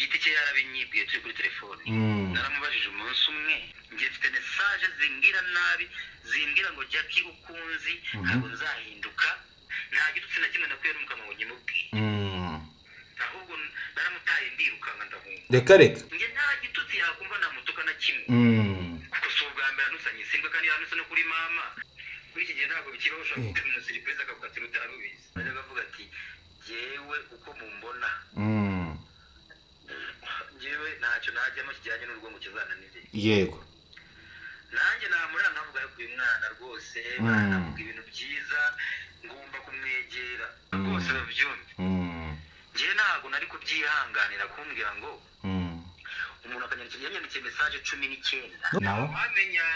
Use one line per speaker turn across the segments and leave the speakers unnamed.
giti cye yarabinyibwiye turi kuri telefoni. Naramubajije umunsi umwe, njye mfite message zimbwira nabi, zimbwira ngo Jackie ukunzi ntabwo nzahinduka, nta gitutsi na kimwe nakuye no mu kanwa ngo nkimubwire. Ahubwo naramutaye ndirukanka ndahunga.
Reka reka.
Njye nta gitutsi yakumva namutuka na kimwe. Kuko si ubwa mbere anusanye simbwa, kandi yanuse no kuri mama. Kuri iki gihe ntabwo bikibaho, ushobora gutera umuntu surprise akagukatira utari ubizi. Ajyaga avuga ati jyewe uko mumbona, njyewe ntacyo najyamo kijyanye n'urugo ngo kizananire. Nanjye namurira nkavuga ariko uyu mwana rwose avuga ibintu byiza, ngomba kumwegera rwose babyumve. Njyewe ntabwo nari kubyihanganira kumbwira ngo umuntu akanyandikira, yanyandikiye message 19.
Nawe?
Wamenya.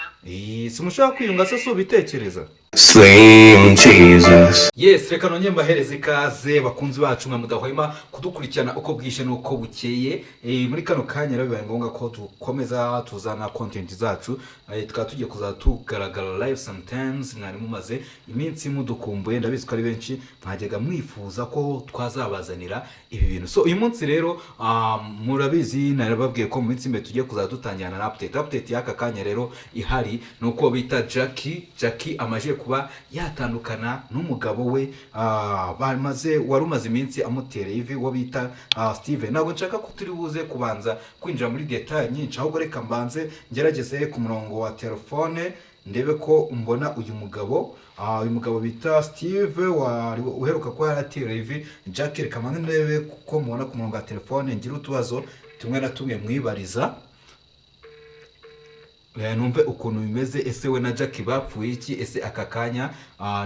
Si mushobora kwiyunga se, si ubitekereza?
Slim Jesus.
Yes, reka nongere mbahereze ikaze bakunzi bacu mwe mudahwema kudukurikirana uko bwije n'uko bukeye. Muri kano kanya rero bibaye ngombwa ko dukomeza tuzana content zacu, tukaba tugiye kuza tugaragara live sometimes. Mwari mumaze iminsi mudukumbuye, ndabizi ko ari benshi mwajyaga mwifuza ko twazabazanira ibi bintu. So uyu munsi rero, murabizi narababwiye ko mu minsi imbere tugiye kuza dutangira na update. Update y'aka kanya rero ihari ni uko bita Jackie, Jackie amaze kuba yatandukana n'umugabo we, bamaze wari umaze iminsi amutereye ivi, uwo bita Steven. Ntabwo nshaka ko turi buze kubanza kwinjira muri detail nyinshi, ahubwo reka mbanze ngerageze ku murongo wa telefone ndebe ko mbona uyu mugabo, uyu mugabo bita Steve wari uheruka kuba yaratereye ivi Jackie. Reka mbanze ndebe ko mubona ku murongo wa telefone, ngira utubazo tumwe na tumwe mwibariza. Numve ukuntu bimeze. Ese we na Jackie bapfuye iki? Ese aka kanya,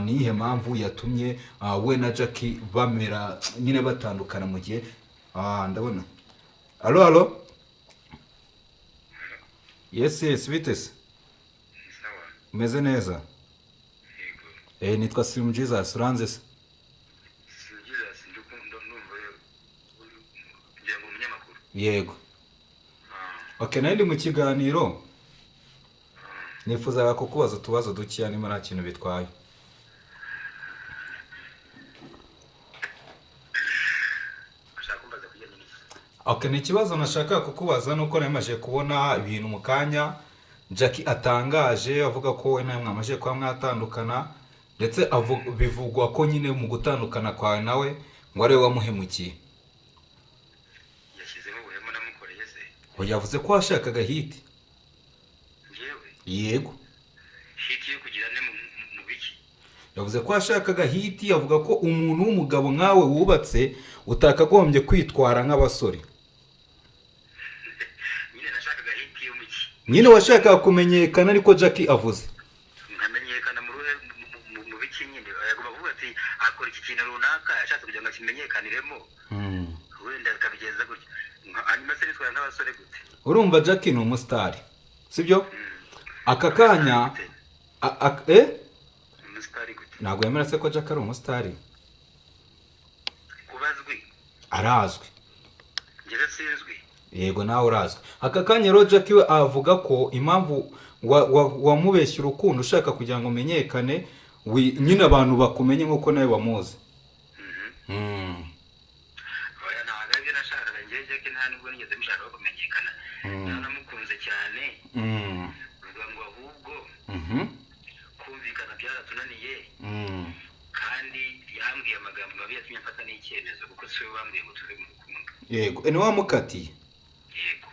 ni iyihe mpamvu yatumye we na Jackie bamera nyine batandukana? Mu gihe ndabona, allo allo, yes, bite se?
Sawa.
Umeze neza?
Yego.
Nitwa Slim Jesus, uranze se?
Slim Jesus, ndumva ngira ngo umunyamakuru.
Yego. Okay, nari ndi mu kiganiro, nifuzaga kukubaza utubazo dukeya niba nta kintu bitwaye.
Ushaka kumbaza kujyanye n'iki?
Okay, ni ikibazo nashakaga kukubaza nuko nari kubona ibintu mu kanya Jackie atangaje avuga ko we nawe mwamaze kuba mwatandukana, ndetse bivugwa ko nyine mu gutandukana kwawe nawe ngo ari we wamuhemukiye.
Yashyizemo ubuhemu namukoreye se?
Ngo yavuze ko washakaga hit.
Njyewe?
Yego.
Hit yo kugira ne mu biki?
Yavuze ko yashakaga hit, avuga ko umuntu w'umugabo nkawe wubatse utakagombye kwitwara nk'abasore.
Nyine nashakaga hit yo mu ki?
Nyine washakaga kumenyekana, ariko Jackie avuze.
Nkamenyekana mu ruhe, mu biki nyine? Agomba kuvuga ati akora iki kintu runaka yashatse kugira ngo akimenyekaniremo, wenda akabigenza gutya. Hanyuma se nitwara nk'abasore gute?
Urumva Jackie ni umusitari, sibyo? Aka kanya
Umusitari gute?
Ntabwo yemera se ko Jackie ari umusitari?
Kuba azwi?
Arazwi.
Njyewe sinzwi.
Yego, nawe urazwi. Aka kanya rero Jackie we avuga ko impamvu wamubeshya urukundo ushaka kugira ngo umenyekane, nyine abantu bakumenye nk'uko nawe bamuzi.
Oya, ntabwo aribyo nashakaga njyewe. Jackie nta nubwo nigeze mushaka kumenyekana. Nanamukunze cyane. Uvuga ngo ahubwo kumvikana byaratunaniye. Kandi yambwiye amagambo mabi yatumye mfata n'icyemezo, kuko si we wambwiye ngo tuve mu rukundo.
Yego, ni wamukatiye?
Yego.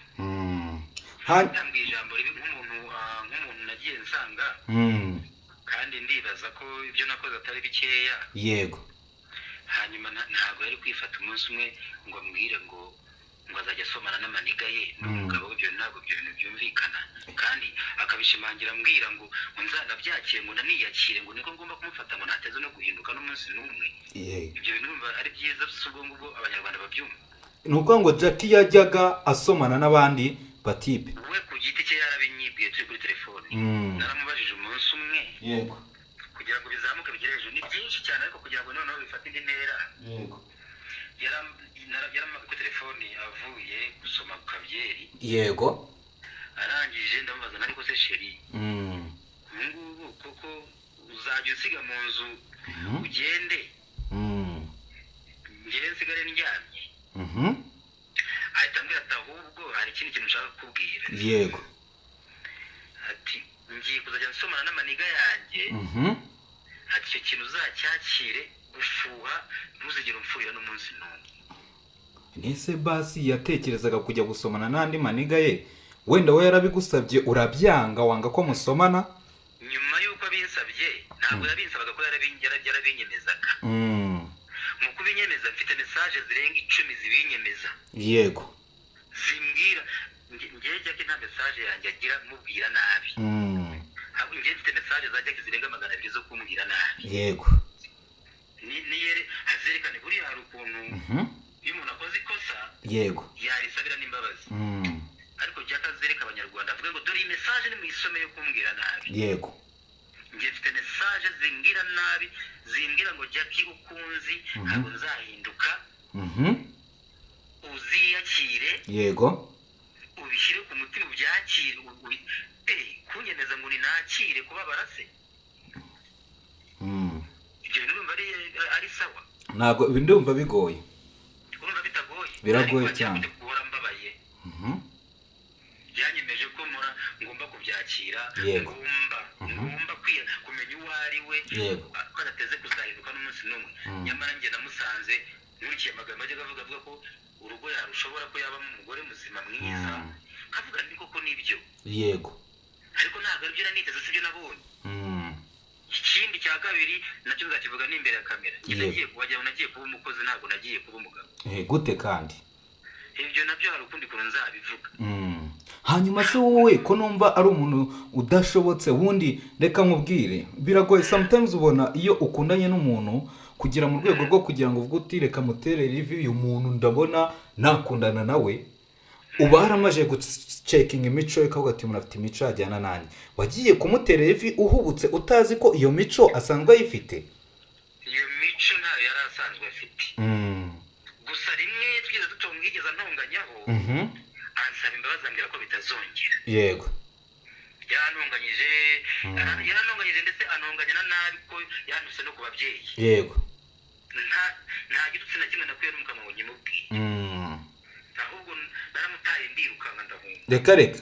Yambwiye ijambo ribi nk'umuntu nagiye nsanga, kandi ndibaza ko ibyo nakoze atari bikeya. Hanyuma ntabwo yari kwifata umunsi umwe ngo ambwire ngo azajya asomana n'amaniga ye n'umugabo we. Ibyo ntabwo, ibyo bintu byumvikana, kandi akabishimangira ambwira ngo nzanabyakire, ngo naniyakire, ngo niko ngomba kumufata, ngo ntateze no guhinduka n'umunsi n'umwe. Ibyo bintu numva ari byiza, si ubwo ngubwo abanyarwanda babyumva.
Ni ukuvuga ngo Jackie yajyaga asomana n'abandi batipe?
We ku giti cye yarabinyibwiye turi kuri telefoni. Naramubajije umunsi umwe. Kugira ngo bizamuke bigere hejuru ni byinshi cyane, ariko kugira ngo noneho bifate indi ntera, yarampa kuri telefoni avuye gusoma ku kabyeri. Arangije ndamubaza, ariko se chéri, ubu ngubu koko uzajya usiga mu nzu ugende, njyewe nsigare ndyamye? Ahita ambwira ati ahubwo hari ikindi kintu nshaka kukubwira.
Yego.
Ati ngiye kuzajya nsomana n'amaniga yanjye. Ati icyo kintu uzacyakire, gufuha ntuzigere umfuhira n'umunsi n'umwe.
Nese basi yatekerezaga kujya gusomana n'andi maniga ye, wenda we yarabigusabye urabyanga, wanga ko musomana?
Nyuma y'uko abinsabye, ntabwo yabinsabaga, ko yarabinyemezaga. Mu kubinyemeza, mfite message zirenga 10 zibinyemeza. Zimbwira ngewe Jackie nta message yanjye agira mubwira nabi. Ahubwo ngewe mfite message za Jackie zirenga 200 zo kumbwira nabi. Niyere azerekane, buriya hari ukuntu iyo umuntu akoze ikosa yarisabira n'imbabazi. Ariko Jackie azereka Abanyarwanda, avuga ngo dore iyi message nimuyisome yo kumbwira nabi. Njye mfite message zimbwira nabi, zimbwira ngo Jackie ukunzi ntabwo nzahinduka, uziyakire, ubishyire ku mutima, ubyakire, kunyemeza ngo ninakire kubabara se? Ibyo bintu urumva ari sawa?
Ntabwo ibi ndumva bigoye.
Urumva bitagoye?
Biragoye
Ariko
cyane.
wagira guhora mbabaye. Byanyemeje ko mpora ngomba kubyakira, ngomba kumenya uwo ari we, ko adateze kuzahinduka n'umunsi n'umwe. Nyamara njye namusanze nkurikiye amagambo ajyaga avuga ko urugo yarushobora, ko yabamo umugore muzima mwiza. Nkavuga nti koko nibyo. Ariko ntabwo aribyo naniteze, sibyo nabonye. Ikindi cya kabiri nacyo nzakivuga n'imbere ya kamera. Njye nagiye kuba, nagiye kuba umukozi, ntabwo nagiye kuba umugabo.
Gute kandi?
Ibyo nabyo hari ukundi kuntu nzabivuga.
Hanyuma se wowe ko numva ari umuntu udashobotse, wundi reka nkubwire, biragoye sometimes. Ubona iyo ukundanye n'umuntu kugera mu rwego rwo kugira ngo uvuge uti reka muterere ivi uyu muntu, ndabona nakundana nawe, uba waramaze gucekinga imico ye, ukavuga ati umuntu afite imico yajyana nanjye. Wagiye kumuterera ivi uhubutse, utazi ko iyo mico asanzwe ayifite?
Iyo mico ntayo yari asanzwe afite. Gusa rimwe twigeze dutunga, yigeze antonganyaho, ansaba imbabazi, ambwira ko bitazongera. Yarantonganyije, yarantonganyije, ndetse antonganya na nabi, ko yantutse no ku babyeyi. Nta gitutsi na kimwe nakuye no mu kanwa ngo nkimubwiye. Ahubwo naramutaye, ndirukanka, ndahunga.
Reka reka,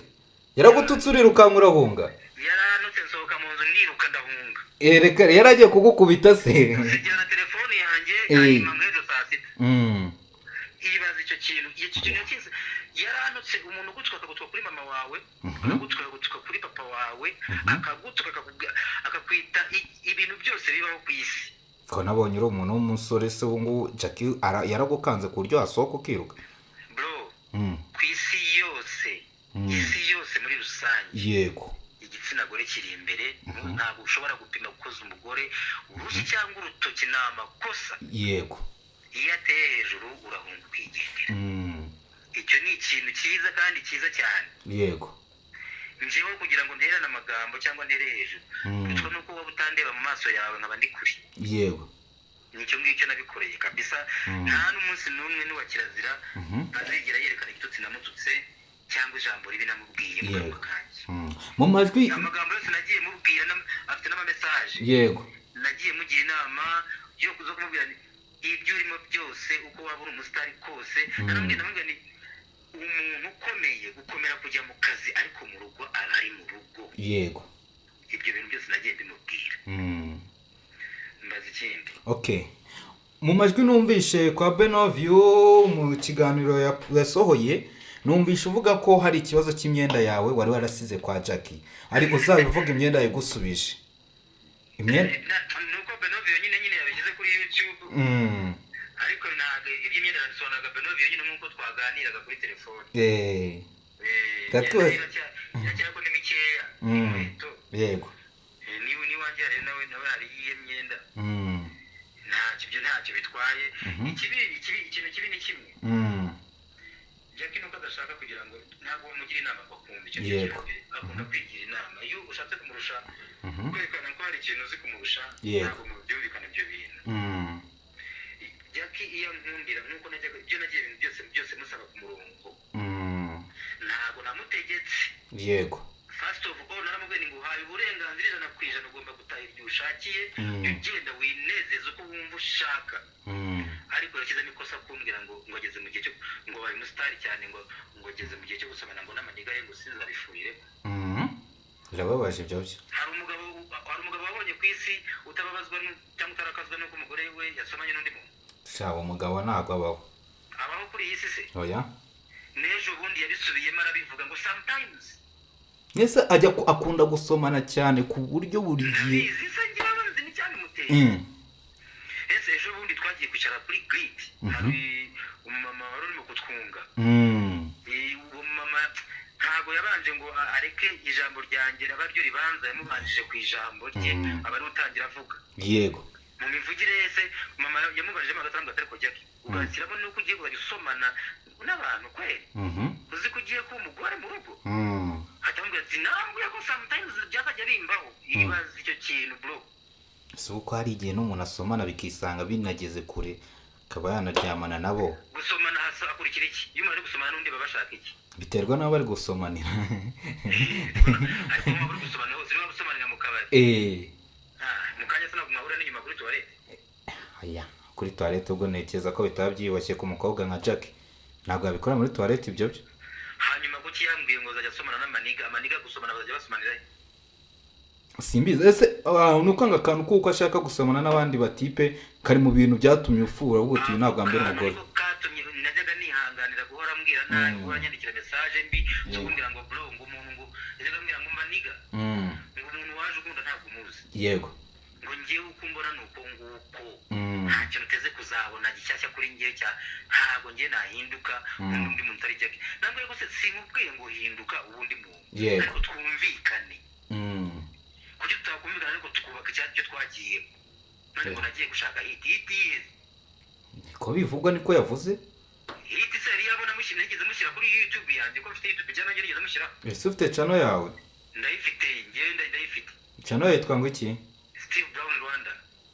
yaragututse urirukanka urahunga?
Yarantutse, nsohoka mu nzu, ndiruka, ndahunga.
Reka, yaragiye kugukubita se?
Nsigira telefone yanjye, hanyuma nk'ejo saa 6. Ibaza icyo kintu, icyo kintu yakize, yarantutse. Umuntu ugutuka, akagutuka kuri mama wawe, akagutuka, akagutuka kuri papa wawe, akagutuka, akakwita ibintu byose bibaho ku isi.
Ko nabonye uri umuntu w'umusore se, ubu ngubu Jackie yaragukanze ku buryo wasohoka ukiruka?
Bro, ku isi yose, isi yose muri rusange, igitsina gore kiri imbere. Ntabwo ushobora gupima gukoza umugore urushyi cyangwa urutoki, ni amakosa. Iyo ateye hejuru urahunga ukigendera. Icyo ni ikintu cyiza kandi cyiza cyane. Njyewe kugira ngo nterane amagambo cyangwa ntere hejuru, bitwa nuko waba utandeba mu maso yawe nkaba ndi kure. Nicyo ngicyo nabikoreye kabisa. Nta n'umunsi n'umwe n'uwa kirazira azigera yerekana igitutsi namututse cyangwa ijambo ribi namubwiye mu kanwa kanjye.
Mu majwi
Amagambo yose nagiye mubwira, afite n'amamesaje. Nagiye mugira inama yo kuza kumubwira nti ibyo urimo byose, uko waba uri umusitari kose, naramubwira nti umuntu ukomeye gukomera kujya mu kazi, ariko mu rugo aba ari mu rugo. Ibyo bintu byose nagiye mbimubwira. Mbaza ikindi.
Okay, mu majwi numvishe kwa Benovio mu kiganiro yasohoye, numvishe uvuga ko hari ikibazo cy'imyenda yawe wari warasize kwa Jackie, ariko uzabivuga imyenda yagusubije imyenda.
Nuko Benovio nyine yabishyize kuri YouTube. Ariko ntabwo iby'imyenda nabisobanuraga Benovio nyine nk'uko twaganiraga kuri telefone. Iracyariko ni mikeya. Inkweto. N'iwanjye hari nawe hari iyihe myenda. Ntacyo, ibyo ntacyo bitwaye. Ikibi, ikintu kibi ni kimwe. Jackie nuko adashaka kugira ngo, ntabwo bamugira inama ngo akumve icyo kintu. Akunda kwigira inama. Iyo ushatse kumurusha, kwerekana ko hari ikintu uzi kumurusha, ntabwo mubyumvikana ibyo bintu. Jackie iyo ankundira nk'uko najyaga, ibyo nagiye ibintu byose musaba ku murongo. Ntabwo namutegetse. First of all, naramubwiye ngo nguhaye uburenganzira 100%, ugomba gutaha igihe ushakiye, ugenda winezeza uko wumva ushaka. Ariko yashyizemo ikosa kumbwira ngo ageze mu gihe cyo ngo baye umusitari cyane, ngo ageze mu gihe cyo gusomana ngo n'amaniga ye, ngo sinzabifurire.
Birababaje ibyo byo.
Hari umugabo wabonye ku isi utababazwa cyangwa utarakazwa n'uko umugore we yasomanye n'undi muntu?
Sha, uwo mugabo ntabwo abaho.
Abaho kuri iyi si se?
Oya.
N'ejo bundi yabisubiyemo arabivuga ngo sometimes.
Ese ajya akunda gusomana cyane ku buryo buri gihe?
Ndabizi se, ngira nzi n'icyabimuteye. Ese ejo bundi twagiye kwicara kuri grid, hari umumama wari urimo kutwunga. Uwo mumama ntabwo yabanje ngo areke ijambo ryanjye aba ryo ribanza, yamubanjije ku ijambo rye, aba ari utangira avuga.
Yego.
Mu mivugire yese mama yamubanjije amagambo atari ko Jackie, ugashyiramo nuko ugiye kuzajya usomana n'abantu kweri, uzi ko ugiye kuba umugore mu rugo. Atambwira ati nambwiye ko sometimes byazajya bimbaho. Ibaze icyo kintu bro.
Si uko hari igihe n'umuntu asomana bikisanga binageze kure, akaba yanaryamana nabo.
Gusomana hasa akurikira iki? Iyo umuntu ari gusomana n'undi baba bashaka iki?
Biterwa n'abo bari gusomanira.
Ariko muba bari gusomana hose, niba gusomanira mu kabari. Mu kanya se ntabwo mwahura n'inyuma kuri toilette?
Oya, kuri toilette ubwo ntekereza ko bitaba byiyubashye ku mukobwa nka Jackie. Ntabwo yabikora muri toilette ibyo byo.
Hanyuma kuki yambwiye ngo azajya asomana n'amaniga? Amaniga gusomana bazajya basomanira he?
Simbizi. Ese ni ukwanga akantu kuko ashaka gusomana n'abandi batipe kari mu bintu byatumye ufura ahubwo uti ntabwo ambera umugore?
Katumye najyaga nihanganira guhora mbwira nabi, guhora nyandikira message mbi zo kumbwira ngo bro, ngo umuntu ngo najyaga mbwira ngo maniga, ngo umuntu waje ukunda ntabwo umuzi.
Yego.
Ngo ngewe uko mbona ni uko nguko, nta kintu uteze kuzabona gishyashya kuri ngewe cya ntabwo ngewe nahinduka undi muntu utari Jackie. Ntabwo rwose sinkubwiye ngo hinduka ubundi muntu, ariko twumvikane. Kuki tutakumvikana ariko tukubaka icyo twagiyemo? None ngo nagiye gushaka hiti yize.
Niko bivugwa, niko yavuze.
Hiti se yari yabona mushyira, nigeze mushyira kuri YouTube yanjye, ko mfite YouTube cyangwa nigeze mushyira?
Ese ufite channel yawe?
Ndayifite, ngewe ndayifite.
Channel yitwa ngo iki?
Steve Brown Rwanda.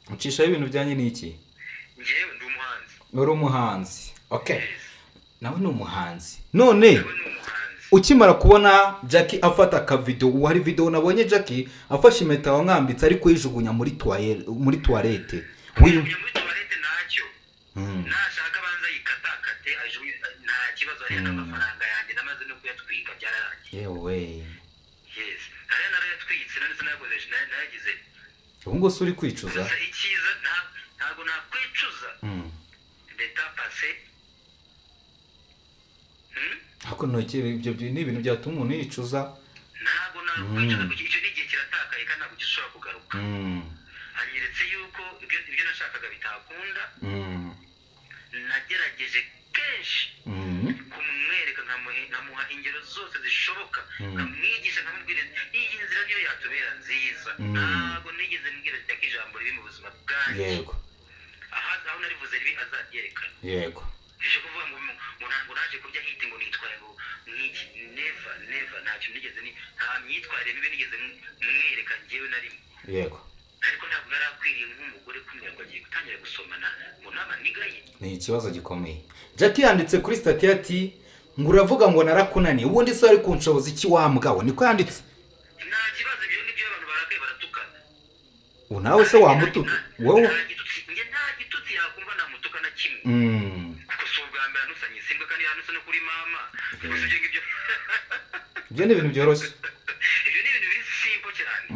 Ucishaho ibintu bijyanye n'iki?
Ngewe ndi umuhanzi.
Uri umuhanzi. Okay. Nawe ni umuhanzi. None ukimara kubona Jackie afata akavideo, hari video nabonye Jackie afashe impeta wamwambitse ariko yijugunya muri toilette, muri toilette.
Muri toilette ntacyo. Nashaka banza yikatakate ajugunye, nta kibazo, ari amafaranga yanjye namaze no kuyatwika byararangiye.
Yewe.
Yes. Hari narayatwitse none sinakoresha nayagize.
Ubu ngo uri kwicuza?
Icyiza ntabwo nakwicuza. L'état passé.
Hako ntoki ibyo ni ibintu byatuma umuntu yicuza.
Ntabwo nakwicuza kuko icyo ni igihe kiratakaye kandi ntabwo gishobora kugaruka. Anyeretse yuko ibyo nashakaga bitakunda. Nagerageje kenshi kumwereka, nkamuha ingero zose zishoboka, nkamwigisha, nkamubwira iyi nzira niyo yatubera nziza. Ntabwo nigeze mbwira Jackie ijambo ribi mu buzima bwanjye.
Yego.
Aho narivuze ribi azaryerekana.
Yego.
Ejo kuvuga ngo ntabwo naje kurya hiti ngo nitwaye ngo nk'iki, never never, ntacyo nigeze ni nta myitwarire mibi nigeze mwereka njyewe na rimwe.
Yego.
Ariko ntabwo yari akwiriye nk'umugore kumenya ngo agiye gutangira gusomana ngo n'amaniga ye.
Ni ikibazo gikomeye. Jackie yanditse kuri stati ati ngo uravuga ngo narakunaniye, ubundi se ari kunshoboza iki wa mugabo? Niko yanditse.
Nta kibazo, ibyo ngibyo abantu barakaye baratukana.
Ubu nawe se wamutuka wowe?
Nta gitutsi yakumva namutuka na kimwe. Kuko si ubwa mbere anusanye simbwa kandi yanuse no kuri mama. Gusa ibyo ngibyo
ibyo ni ibintu byoroshye.
Ibyo ni ibintu biri simple cyane.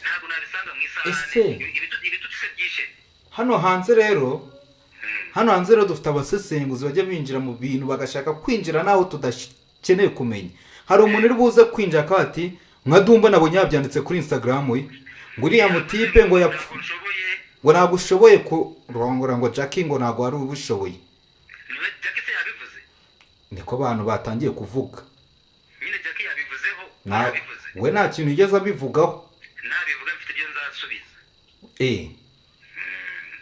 Ntabwo nabisanga mu isahani. Ibitutsi se byishe.
Hano hanze rero, hano hanze rero dufite abasesenguzi bajya binjira mu bintu bagashaka kwinjira naho tudakeneye kumenya. Hari umuntu uri buze kwinjira akaba ati nka Dumba nabonye yabyanditse kuri Instagram ye ngo uriya mutipe ngo yapfu ngo ntabwo ushoboye kurongora ngo Jackie ngo ntabwo wari ubishoboye.
Jackie se yabivuze?
Niko abantu batangiye kuvuga.
Nyine Jackie yabivuzeho.
We nta kintu yigeze abivugaho.
Nabivuga mfite ibyo nzasubiza.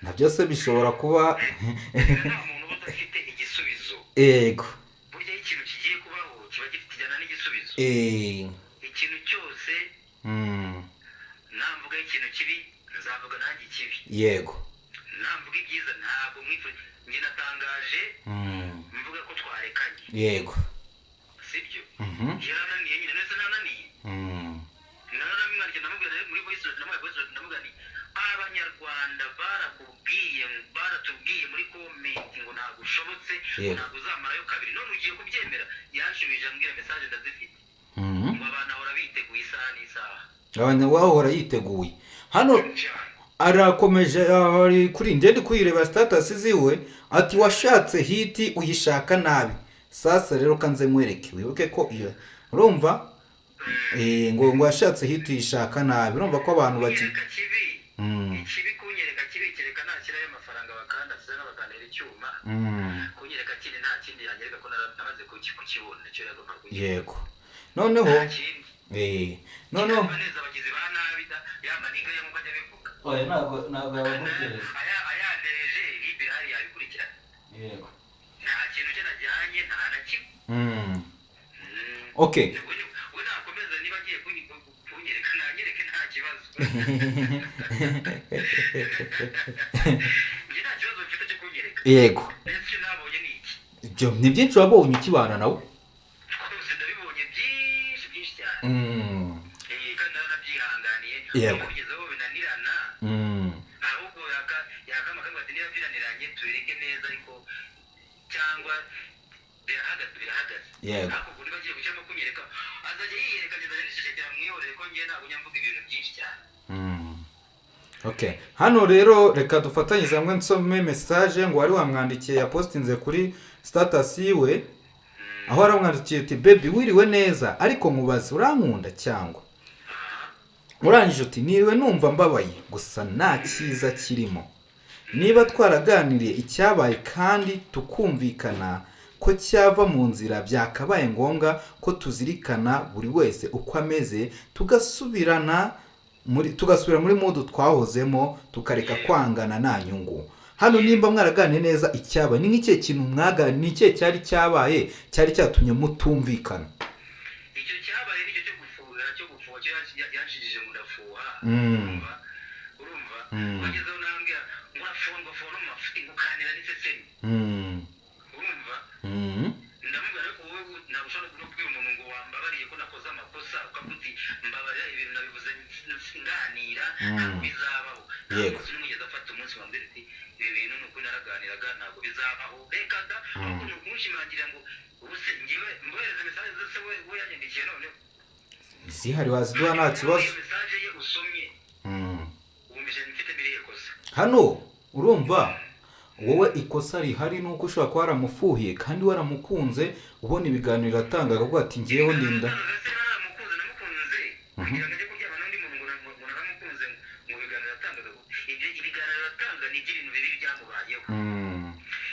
Nabyo se bishobora kuba
nta muntu uba udafite igisubizo.
Yego.
Burya iyo ikintu kigiye kubaho kiba gifite n'igisubizo. Ikintu cyose namvuga ikintu kibi nzavuga nanjye ikibi.
Yego.
Namvuga ibyiza ntabwo mwifuza. Njye natangaje mvuga ko twarekanye. Yego. Sibyo? Yarananiye nyine, nese nananiye. Naramwandikira Ikintu namubwira muri voice note, namuhaye voice note, ndamubwira nti: "Abanyarwanda barakubwiye, baratubwiye muri comment ngo ntabwo ushobotse, ngo ntabwo uzamarayo kabiri, none ugiye kubyemera." Yanshubije ambwira, message ndazifite, ngo abantu ahora biteguye isaha n'isaha.
Abantu wahora yiteguye hano.
Cyane.
Arakomeje, ari kuri njye, ndi kuyireba status ziwe, ati: "Washatse hit uyishaka nabi, sasa rero kanze nkwereke." Wibuke ko iyo urumva ngo washatse hit uyishaka nabi, urumva ko abantu baki
Kunyereka kibi, ikibi kunyereka kibi, kereka nashyirayo amafaranga bakandasiza n'abakantera icyuma. Kunyereka kindi, nta kindi yanyereka ko namaze kukibona icyo yagomba kunyereka.
Yego, noneho
Nta kindi.
Noneho
Neza abagizi ba nabi da ya maniga ye nk'uko ajya abivuga.
Oya, ntabwo yabagutereza.
Ayandereje libirari yabikurikirana. Nta kintu cye najyanye, nta na kimwe.
Okay.
We nakomeza, niba agiye kunyereka nanyereke, nta kibazo. Njye nta kibazo mfite cyo kunyereka. Ndetse icyo nabonye ni iki?
Ibyo ni byinshi wabonye ukibana nawe.
Rwose ndabibonye byinshi, byinshi cyane. Kandi naranabyihanganiye. Kugeza aho binanirana, ahubwo yakama akavuga ati: "Niba binaniranye tubireke neza," ariko cyangwa birahagaze, birahagaze. Ariko ubwo niba agiye gushyiramo kunyereka, azajya yiyereka, nzajya nicecekera mwihorere, ko njye ntabwo njya mvuga ibintu byinshi cyane.
Okay, hano rero reka dufatanyirize hamwe nsome message ngo wari wamwandikiye, yapostinze kuri status yiwe, aho waramwandikiye uti: "Baby, wiriwe neza, ariko nkubaze, urankunda cyangwa?" Urangije uti: "Niriwe numva mbabaye gusa nta cyiza kirimo. Niba twaraganiriye icyabaye kandi tukumvikana ko cyava mu nzira, byakabaye ngombwa ko tuzirikana buri wese uko ameze, tugasubira muri mood twahozemo, tukareka kwangana nta nyungu." Hano nimba mwaraganiye neza icyabaye, ni nk'ikihe kintu mwaganiriye, ni ikihe cyari cyabaye cyari cyatumye mutumvikana?
Icyo cyabaye nicyo cyo gufuha, cyo gufuha, cyo yanshijije ngo ndafuha. Urumva, urumva? Wagezeho nambwira ngo urafuha, ngo afuha no mu mafuti, ngo ukanira n'isesemi. Urumva? Ndamubwira: "Ariko wowe ntabwo ushobora no kubwira umuntu ngo wambabariye ko nakoze amakosa, ukavuga uti mbabarira, ibintu nabivuze nganira, ntabwo bizabaho." Nta munsi n'umwe yigeze afata umunsi wa mbere ati: "Ibi bintu ni ukuri naraganiraga, ntabwo bizabaho, reka da." Ahubwo ni ukunshimangira ngo ubu se njyewe mbohereze message zose we yanyandikiye noneho.
Zihari waziduha, nta kibazo.
Iyo message ye usomye, wumvise mfite irihe kosa?
Hano urumva wowe ikosa rihari ni uko ushobora kuba waramufuhiye kandi waramukunze, ubona ibiganiro atangaga avuga ati: "Ngewe ndinda."
Ese naramukunze? Namukunze kugira ngo ajye kuryama n'undi muntu, ngo naramukunze, ngo ibiganiro yatangaga, ibyo ibiganiro yatanga ni iby'ibintu bibi byamubayeho.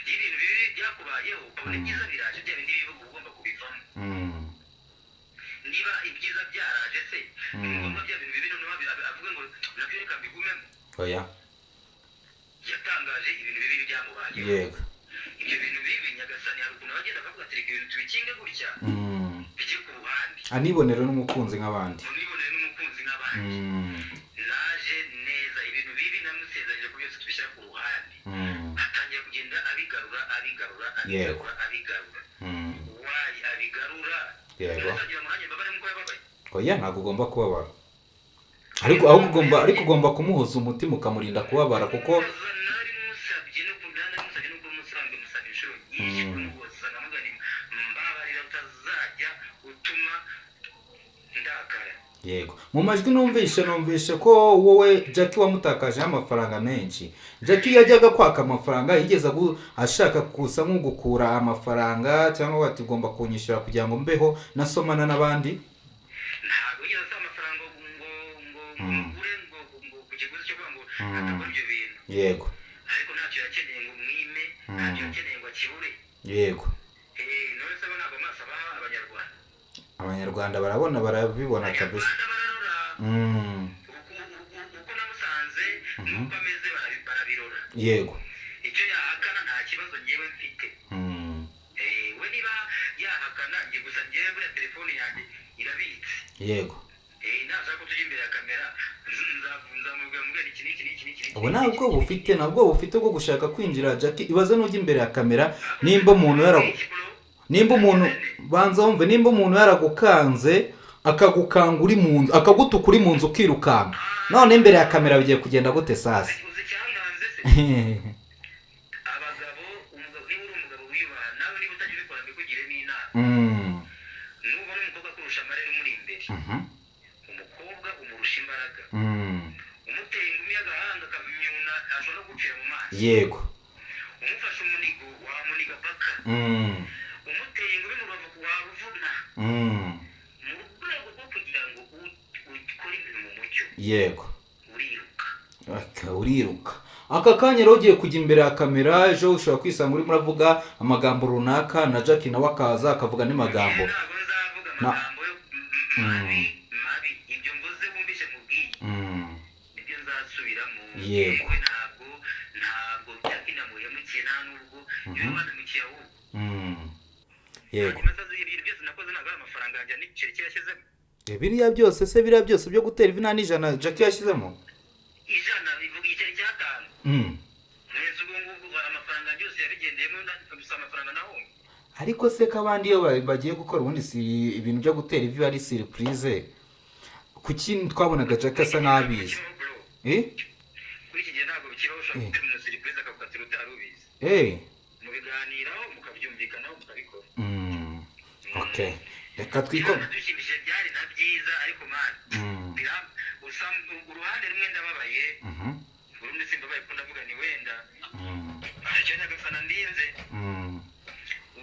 Iyo ibintu bibi byakubayeho ukabona ibyiza biraje, bya bindi bibi uba ugomba kubivamo. Niba ibyiza byaraje se, ni ngombwa bya bintu bibi noneho avuge ngo nabyo reka mbigumemo?
Oya.
Yatangaje ibintu bibi byamubayeho. Ibyo bintu bibi, Nyagasani, hari ukuntu abagenda akavuga ati: "Reka ibintu tubikinge gutya, bijye ku ruhande."
Anibonera n'umukunzi nk'abandi.
Munibonere n'umukunzi nk'abandi. Naje neza, ibintu bibi namusezeranyije ko byose tubishyira ku ruhande. Atangira kugenda abigarura, abigarura, abigarura, abigarura. Why abigarura? Agira ngo nanjye mbabare nk'uko yababaye?
Oya, ntabwo ugomba kubabara, ariko ahubwo ugomba kumuhoza umutima, ukamurinda kubabara kuko
Kumuhoza, nari musabye no nari musabye no kumusanga, musaba inshuro nyinshi kumuhoza, nkamuga nti: "Mbabarira utazajya utuma ndakara."
Yego, mu majwi numvishe ko wowe Jackie wamutakajeho amafaranga menshi. Jackie yajyaga kwaka amafaranga, yigeze ashaka kusa nk'ugukura amafaranga, cyangwa ati: "Ugomba kunyishyura kugira ngo mbeho nasomana n'abandi"?
Ntabwo yigeze asaba amafaranga ngo ngure, ngo ku kiguzi cyo kuvuga ngo atakora ibyo bintu. Ariko ntacyo yakeneye ngo mwime, ntacyo yakeneye ngo akibure. None se abo ntabwo amaso abaha Abanyarwanda?
Abanyarwanda barabona, barabibona kabisa.
Abanyarwanda bararora. Uko namusanze n'uko ameze, barabirora. Icyo yahakana nta kibazo ngewe mfite. We niba yahakana, njye gusa ngewe buriya telefone yanjye irabitse. Nashaka ko tujya imbere ya kamera, nzamubwira, mubwira iki n'iki n'iki n'iki n'iki.
Ubu ntabwo bufite, nabwo bufite bwo gushaka kwinjira. Jackie, ibaze n'ujya imbere ya kamera, nimba umuntu yaragu
Iki bro?
Nimba umuntu, banza wumve, nimba umuntu yaragukanze. Akagukanga uri mu nzu, akagutuka uri mu nzu ukirukanka. None imbere ya kamera bigiye kugenda gute sasa?
Uzi icyankanze se? Abagabo, umugabo, niba uri umugabo wiyubaha nawe, niba utajya ubikora mbikugiremo inama, nubona umukobwa akurusha amarere umuri imbere, umukobwa umurusha imbaraga, umuteye ingumi y'agahanga akamyuna, ashobora no gupfira mu maso. Umufashe umunigo wamuniga paka. Umuteye ingumi mu rubavu waruvuna. Mu rwego rwo kugira ngo ukore ibintu mu mucyo, uriruka.
Aka, uriruka. Aka kanya rero ugiye kujya imbere ya kamera, ejo ushobora kwisanga urimo uravuga amagambo runaka, na Jackie nawe akaza akavuga andi magambo.
Ntabwo nzavuga amagambo yo mabi mabi. Ibyo mvuze wumvise mubwiye, nibyo nzasubiramo. Yewe, ntabwo Jackie namuhemukiye, nta nubwo niwe wanamukiye ahubwo. Hanyuma se ibintu byose nakoze ntabwo ari amafaranga yanjye n'igiceri cye yashyizemo?
Biriya byose se, biriya byose byo gutera ivi, nta n'ijana Jackie yashyizemo?
100 bivuga igiceri cy'atanu. Mwese ubwo ngubwo amafaranga yanjye yose yabigendeyemo, gusa amafaranga naho.
Ariko se ko abandi iyo bagiye gukora ubundi si ibintu byo gutera ivi ari surprise, kuki twabonaga Jackie asa n'abizi?
Bro,
Eh?
kuri iki gihe ntabwo bikibaho. Ushobora gutera umuntu surprise akagukatira utari ubizi. Mubiganiraho, mukabyumvikanaho, mukabikora.
Okay, reka twiko
Byarandushimishije, byari na byiza, ariko man, usa uruhande rumwe ndababaye, urundi simbabaye, kuko ndavuga ni wenda icyo nyagasana ndinze.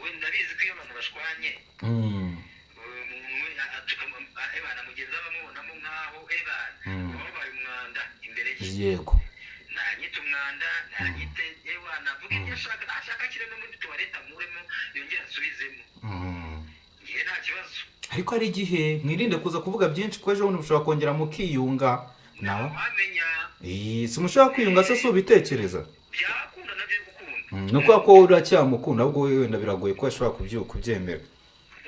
Wenda ndabizi ko iyo abantu bashwanye, umuntu we atuka ebana mugenzi we, abamubonamo nk'aho ebana uba wabaye umwanda imbere ye. Nanyite umwanda, nanyite ewana, avuga ibyo ashaka, ashaka ashyire no muri toilette amuremo yongere asubizemo. Ngewe nta kibazo.
Ariko hari igihe mwirinde kuza kuvuga byinshi, kuko ejo bundi mushobora kongera mukiyunga nawe.
Wamenya.
Si mushobora kwiyunga se? Si ubitekereza?
Byakunda nabyo gukunda.
Ni ukuvuga ko wowe uracyamukunda, ahubwo wowe wenda biragoye ko ashobora kubyemera.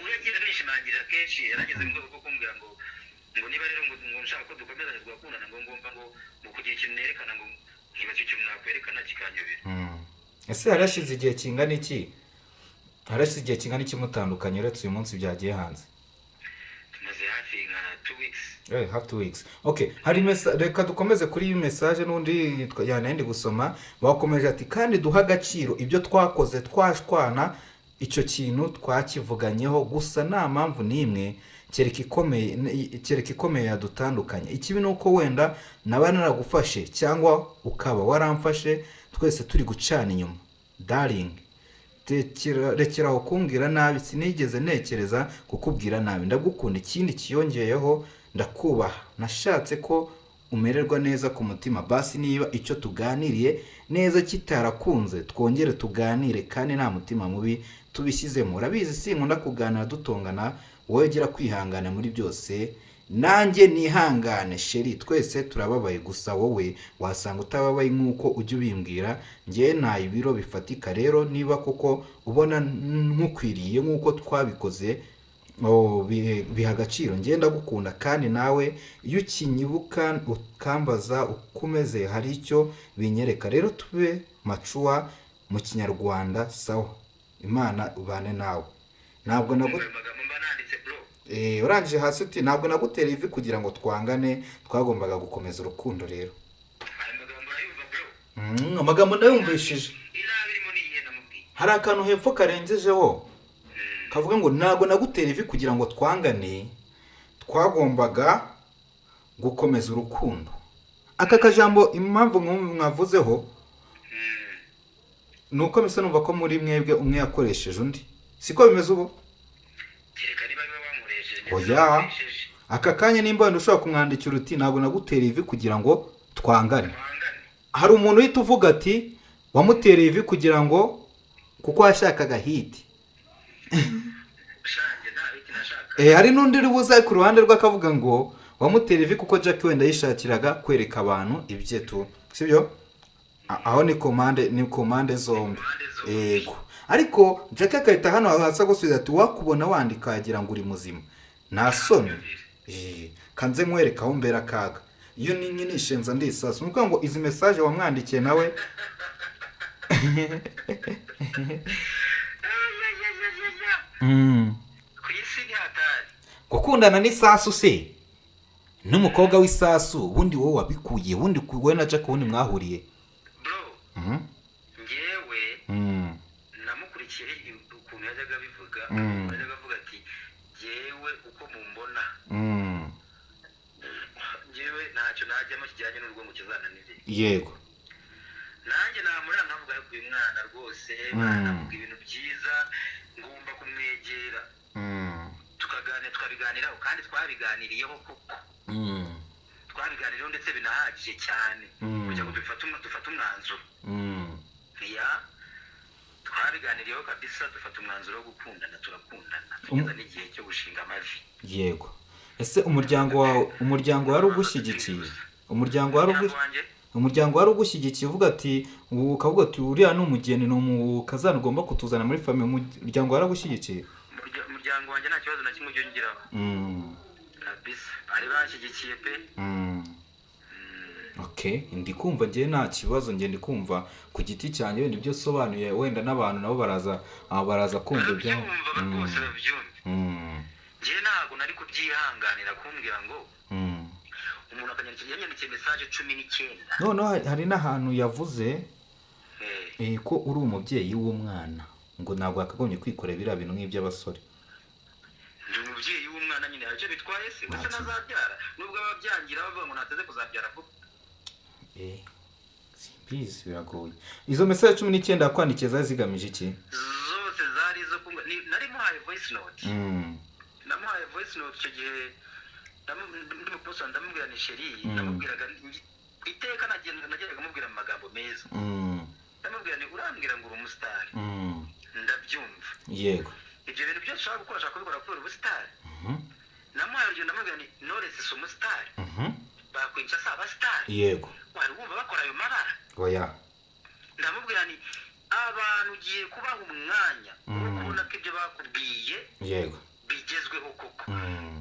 Uragiye abishimangirira kenshi, yarageze mu rwego rwo kumbwira ngo niba rero ngo nshaka ko dukomezanya tugakundana, ngo ngomba ngo kugira ikintu nerekana, ngo nkibaza ikintu nakwerekana kikanyobera.
Ese harashize igihe kingana iki, harashize igihe kingana iki mutandukanye, uretse uyu munsi byagiye hanze?
Tumaze hafi nka 2 weeks.
Half 2 weeks. Okay, hari reka dukomeze kuri iyi message n'undi yanandi gusoma. Bakomeje ati: "Kandi duha agaciro ibyo twakoze twashwana, icyo kintu twakivuganyeho gusa nta mpamvu n'imwe kereka ikomeye yadutandukanye. Ikibi ni uko wenda naba naragufashe cyangwa ukaba waramfashe twese turi gucana inyuma. Darling, rekeraho kumbwira nabi, sinigeze ntekereza kukubwira nabi. Ndagukunda, ikindi kiyongeyeho ndakubaha. Nashatse ko umererwa neza ku mutima. Basi niba icyo tuganiriye neza kitarakunze, twongere tuganire kandi nta mutima mubi tubishyizemo. Urabizi sinkunda kuganira dutongana. Wowe gira kwihangana muri byose, nanjye nihangane. Chérie, twese turababaye, gusa wowe wasanga utababaye nk'uko ujya ubimbwira. Njyewe nta ibiro bifatika. Rero niba koko ubona nkukwiriye nk'uko twabikoze, oh, biha agaciro. Njyewe ndagukunda, kandi nawe iyo ukinyibuka ukambaza uko umeze hari icyo binyereka. Rero tube mature mu Kinyarwanda. Sawa, Imana ubane nawe. Ntabwo nagu"
Ayo magambo mba nanditse, bro.
Urangije hasi uti: "Ntabwo nagutera ivi kugira ngo twangane, twagombaga gukomeza urukundo rero."
Ayo magambo urayumva, bro?
Amagambo ndayumvishije.
Inabi irimo ni iyihe namubwiye?
Hari akantu hepfo karengejeho kavuga ngo: "Ntabwo nagutera ivi kugira ngo twangane, twagombaga gukomeza urukundo." Aka kajambo, impamvu mwavuzeho ni uko bisa numva ko muri mwebwe umwe yakoresheje undi. Siko bimeze ubu?
Kereka niba biba bamuresheje.
Oya.
Bamuresheje.
Aka kanya nimba wenda ushobora kumwandikira uti: "Ntabwo nagutera ivi kugira ngo twangane,"
Twangane.
hari umuntu uhita uvuga ati: "Wamutereye ivi kugira ngo kuko yashakaga hit."
Shanjye nta hit nashaka.
Hari n'undi uri buze ku ruhande rwe akavuga ngo wamutera ivi kuko Jack wenda yishakiraga kwereka abantu ibye tu, sibyo? Aho ni komande zombi.
Impande zombi.
Yego, ariko Jack agahita hano hasi gusubiza ati: "Wakubona wandika wagira ngo uri muzima, nta soni." Kanze nkwereka aho mbera akaga iyo ni nishenza ndisasa. Ni ukuvuga ngo izi message wamwandikiye nawe
Ku isi ntihatari.
Gukundana n'isasu se, n'umukobwa w'isasu, ubundi wowe wabikuye, ubundi wowe na Jack ubundi mwahuriye?
Bro, njyewe namukurikiye ukuntu yajyaga abivuga. Yajyaga avuga ati: "Jyewe uko mumbona, njyewe ntacyo najyamo kijyanye n'urugo ngo kizananire." Nanjye namurira nkavuga: "Ariko uyu mwana rwose avuga ibintu byiza, ngomba kumwegera tukaganira." Tukabiganiraho kandi twabiganiriyeho koko. Twabiganiriyeho ndetse binahagije cyane kugira ngo dufate umwanzuro. Ya, twabiganiriyeho kabisa, dufata umwanzuro wo gukundana, turakundana, tugeza n'igihe cyo gushinga amavi.
Yego. Ese umuryango wawe, umuryango wari ugushyigikiye? Umuryango wari
Umuryango wanjye?
Umuryango wari ugushyigikiye, uvuga ati, ukavuga ati: "Uriya ni umugeni, ni umukazana ugomba kutuzana muri famille"? Umuryango waragushyigikiye?
Umuryango wanjye nta kibazo na kimwe ujya ungiraho kabisa, bari banshyigikiye pe.
Okay, ndi kumva njye nta kibazo. Njye ndi kumva ku giti cyanjye wenda ibyo usobanuye, wenda n'abantu nabo baraza kumva ibyo.
Barabyumva rwose, babyumva. Njye ntabwo nari kubyihanganira kumbwira ngo umuntu akanyandikira, yanyandikiye message 19.
Noneho hari n'ahantu yavuze ko uri umubyeyi w'umwana, ngo ntabwo yakagombye kwikorera biriya bintu nk'iby'abasore.
Ndi umubyeyi w'umwana nyine, hari icyo bitwaye se?
Nta
Ndetse
kintu.
nazabyara, nubwo ababyangira bavuga ngo nateze kuzabyara vuba.
Simbizi, biragoye. Izo message 19 yakwandikiye zari zigamije iki?
Zose zari izo kumva nari muhaye voice note. Namuhaye voice note icyo gihe ndimo kumusobanurira, ndamubwira ni chéri. Namubwiraga iteka nagendaga mubwira mu magambo meza. Ndamubwira ni: "Urambwira ngo uri umusitari, ndabyumva. Ibyo bintu byose ushaka gukora, ushaka kubikora kubera ubusitari." Namuhaye urugero, ndamubwira ni: "Knowless si umusitari? Bakwica si abasitari? Wari wumva bakora ayo mabara?"
Oya.
Ndamubwira ni: "Abantu ugiye kubaha umwanya wo kubona ko ibyo bakubwiye bigezweho koko."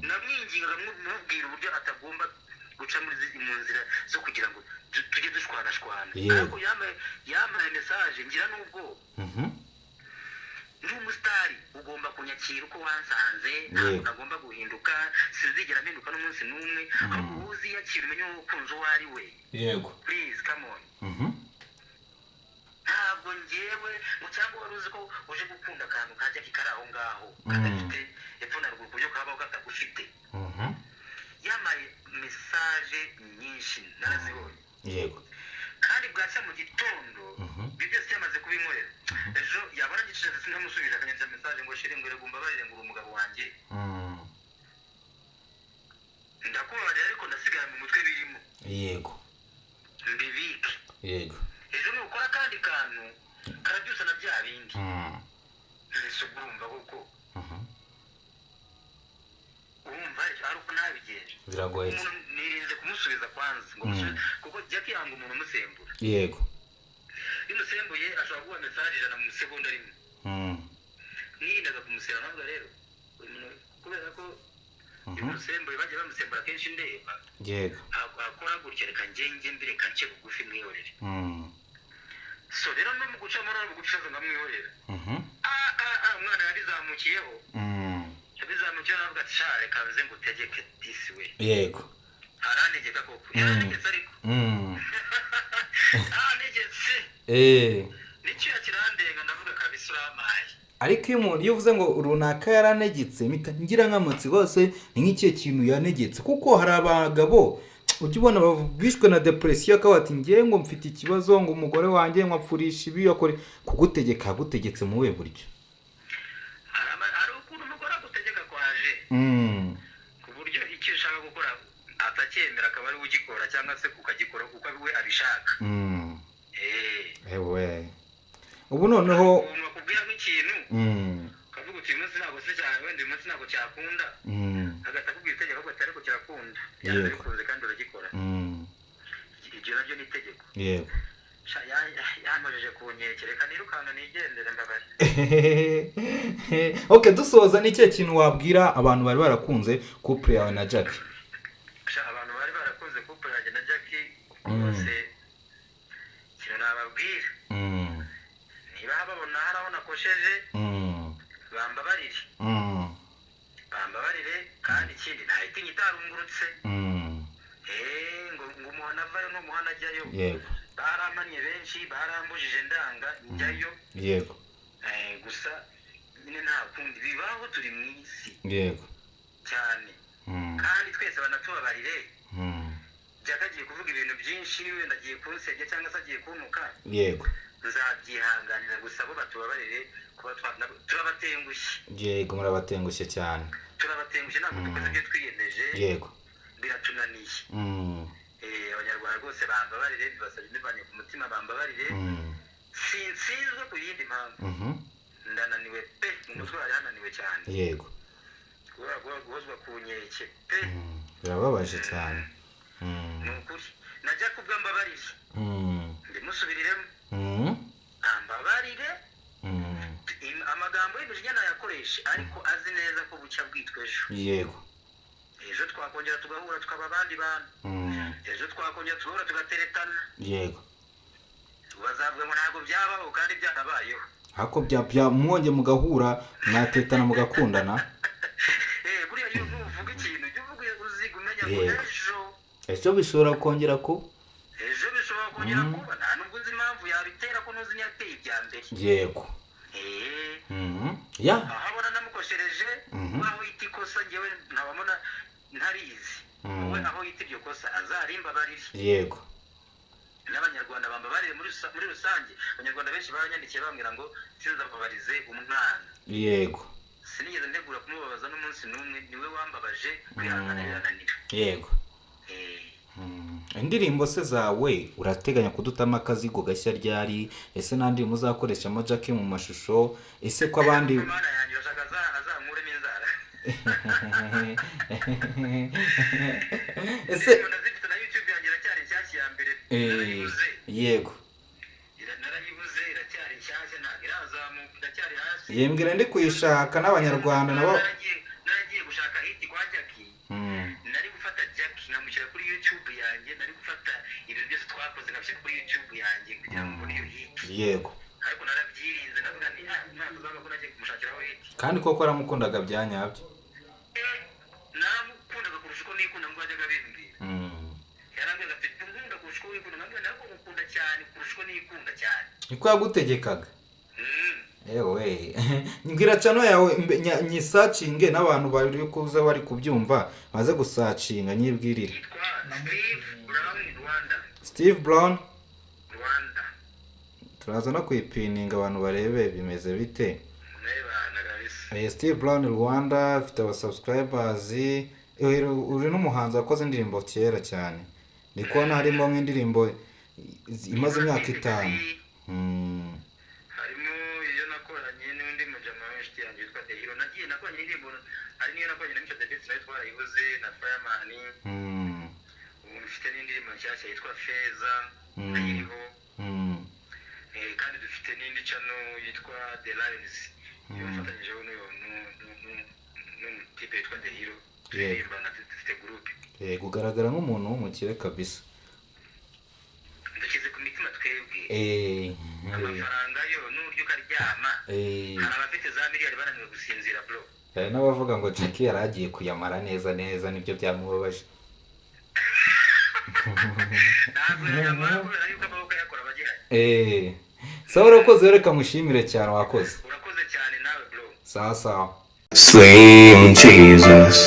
Namwingingaga mubwira uburyo atagomba guca mu nzira zo kugira ngo tujye dushwanashwana. Ariko yampaye message ngira n'ubwoba. "Ndi umusitari, ugomba kunyakira uko wansanze, ntabwo nagomba guhinduka, sinzigera mpinduka n'umunsi n'umwe, ahubwo wowe uziyakira, umenye uwo ukunze uwo ari we. Please, come on." Ntabwo ngewe ngo cyangwa wari uzi ko uje gukunda akantu kajya kari aho ngaho kadafite epfo na ruguru, ku buryo kabaho katagufite. Yampaye message nyinshi, narazibonye. Kandi bwacya mu gitondo, ibyo byose yamaze kubinkorera, ejo yabona gicecetse sinamusubije, akanyandikira message ngo: "Chéri," ngo "reka umbabarire," ngo "uri umugabo wanjye." "Ndakubabarira, ariko ndasigara mu mutwe birimo." "Mbibike." "Ejo nukora akandi kantu karabyusa na bya bindi." Ese ubwo urumva koko, urumva ari uko nabigenje?
Biragoye.
Umuntu nirinze kumusubiza kwanza ngo musubize, kuko Jackie yanga umuntu umusembura. Iyo umusembuye ashobora guha message 100 mu isegonda rimwe. Nirindaga kumusera, ntabwo rero uyu muntu, kubera ko iyo umusembuye, bagiye bamusembura kenshi ndeba. Akora gutya, reka njye mbireka nce bugufi mwihorere. So rero no mu gucamo, no mu guca nkamwihorera. Ah ah ah, umwana yabizamukiyeho. Yabizamukiyeho, aravuga ati: "Sha, reka nze ngutegeke disi we." Arantegeka koko. Yarantegetse ariko. Arantegetse. N'icyuya kirandenga, ndavuga: "Kabisa urampaye."
Ariko iyo umuntu, iyo uvuze ngo runaka yaranegetse, mpita ngira nk'amatsiko rwose, ni nk'ikihe kintu yanegetse? Kuko hari abagabo ujya ubona bishwe na depression, akaba ati: "Ngewe ngo mfite ikibazo, ngo umugore wanjye ngo apfurisha ibi." Akore kugutegeka, yagutegetse mu buhe buryo?
Hari ukuntu umugore agutegeka kwaje, ku buryo icyo ushaka gukora atacyemera, akaba ari we ugikora, cyangwa se ukagikora kuko ari we abishaka.
Ewe, ubu noneho
Umuntu akubwira nk'ikintu, ukavuga uti: "Uyu munsi ntabwo se cyane, wenda uyu munsi ntabwo cyakunda." Agahita akubwira itegeko, avuga ati: "Ariko kirakunda byanze bikunze," kandi uragikora. Ibyo nabyo ni itegeko. Sha, yampojije ku nkeke, reka nirukanka nigendere, mbabare.
Okay, dusoza, ni ikihe kintu wabwira abantu bari barakunze couple yawe na Jack?
Sha, abantu bari barakunze couple yanjye na Jackie bose, ikintu nababwira, niba babona hari aho nakosheje, bambabarire. Bambabarire kandi. Nayitinya itarungurutse. Ngo umuhana avayo n'umuhana ajyayo. Barampannye benshi, barambujije ndanga njyayo. Gusa nyine nta kundi bibaho, turi mu isi. Cyane. Kandi twese banatubabarire. Jack agiye kuvuga ibintu byinshi, wenda agiye kunsebya cyangwa se agiye kuntuka. Nzabyihanganira, gusa bo batubabarire kuba turabatengushye.
Yego, murabatengushye cyane.
Turabatengushye, ntabwo dukoze ibyo twiyemeje. Biratunaniye. Abanyarwanda rwose bambabarire, bibasabye mbivanye ku mutima, bambabarire. Sinsinzwe ku yindi mpamvu. Ndananiwe pe, mu mutwe hari hananiwe cyane. Guhozwa ku nkeke pe.
Birababaje cyane.
Ni ukuri, najya kubwa mbabarire. Ndimusubiriremo. Ambabarire. Amagambo y'umujinya nayakoreshe, ariko azi neza ko bucya bwitwa ejo. Ejo twakongera tugahura, tukaba abandi bantu. Ejo twakongera tugahura, tugateretana. Bazavuga ngo ntabwo byabaho kandi byarabayeho.
Hako bya mwonge mugahura, mwatetana, mugakundana.
Buriya iyo uvuga ikintu, jya uvuga uziga, umenya ngo ejo
Ejo bishobora kongera kuba.
Ejo bishobora kongera kuba, nta nubwo uzi impamvu yabitera, ko ntuzi niyateye ibya mbere.
Ya.
Aho abona namukoshereje, aho yita ikosa ngewe ntababona ntarizi. Wowe aho yita iryo kosa azarimbabarire. N'abanyarwanda bambabarire muri rusange. Abanyarwanda benshi baranyandikiye bambwira ngo sinzababarize umwana. Sinigeze ntegura kumubabaza n'umunsi n'umwe, niwe wambabaje, kwihangana birananira.
Indirimbo se zawe urateganya kudutamo akazigo gashya ryari? Ese nta ndirimbo uzakoreshamo Jackie mu mashusho? Ese ko abandi
Mana yanjye, urashaka azankuremo inzara?
Ese
Indirimbo ndazifite, na YouTube yanjye iracyari nshyashya ya mbere. Narayibuze. Narayibuze, iracyari nshyashya, ntabwo irazamuka, iracyari hasi.
Yembwira ndi kuyishaka n'abanyarwanda nabo.
Naragiye gushaka hit kwa Jackie. Nari gufata Jackie nkamushyira kuri YouTube yanjye, nari gufata ibintu byose twakoze nkabishyira kuri YouTube yanjye kugira ngo mbone iyo hit. Ariko narabyirinze, ndavuga nti ah, umwana uzavuga ko nagiye kumushakiraho hit.
Kandi koko waramukundaga bya nyabyo.
Naramukundaga kurusha uko nikunda, ngo yajyaga abimbwira. Yarambwiraga ati nkunda kurusha uko wikunda, nkambwira ntabwo ngukunda cyane kurusha uko nikunda cyane.
Niko yagutegekaga. Ewe, mbwira channel yawe nyisearchinge, n'abantu bari kuza bari kubyumva baze gusearchinga, nyibwirire.
Yitwa Steve Brown Rwanda.
Steve Brown
Rwanda.
Turaza no kuyipininga abantu barebe bimeze bite.
Mwebana kabisa.
Steve Brown Rwanda afite aba subscribers. Uri n'umuhanzi wakoze indirimbo kera cyane, ndi kubona harimo nk'indirimbo imaze imyaka 5.
Harimo iyo nakoranye n'undi mujama w'inshuti yanjye witwa The Hero, nagiye nakoranye indirimbo, hari n'iyo nakoranye na Mico The Best nayo twarayibuze, na Fireman. Ubu mfite n'indirimbo nshyashya yitwa Feza, ayiriho. Kandi dufite n'indi channel yitwa The Lions, iyo mfatanyijeho n'umutipe witwa The Hero, turirimbana, dufite groupe.
Yego, ugaragara nk'umuntu w'umukire kabisa.
Dushyize ku mitima twebwe. Amafaranga yo n'uburyo ukaryama. Hari abafite za miliyari bananiwe gusinzira, bro.
Hari n'abavuga ngo Jackie yari agiye kuyamara neza neza, nibyo byamubabaje.
Ntabwo yayamara kubera yuko amaboko ayakora aba agihari.
Sawa, urakoze, reka mushimire cyane, wakoze.
Urakoze cyane nawe, bro.
Sawa sawa.
Slim Jesus.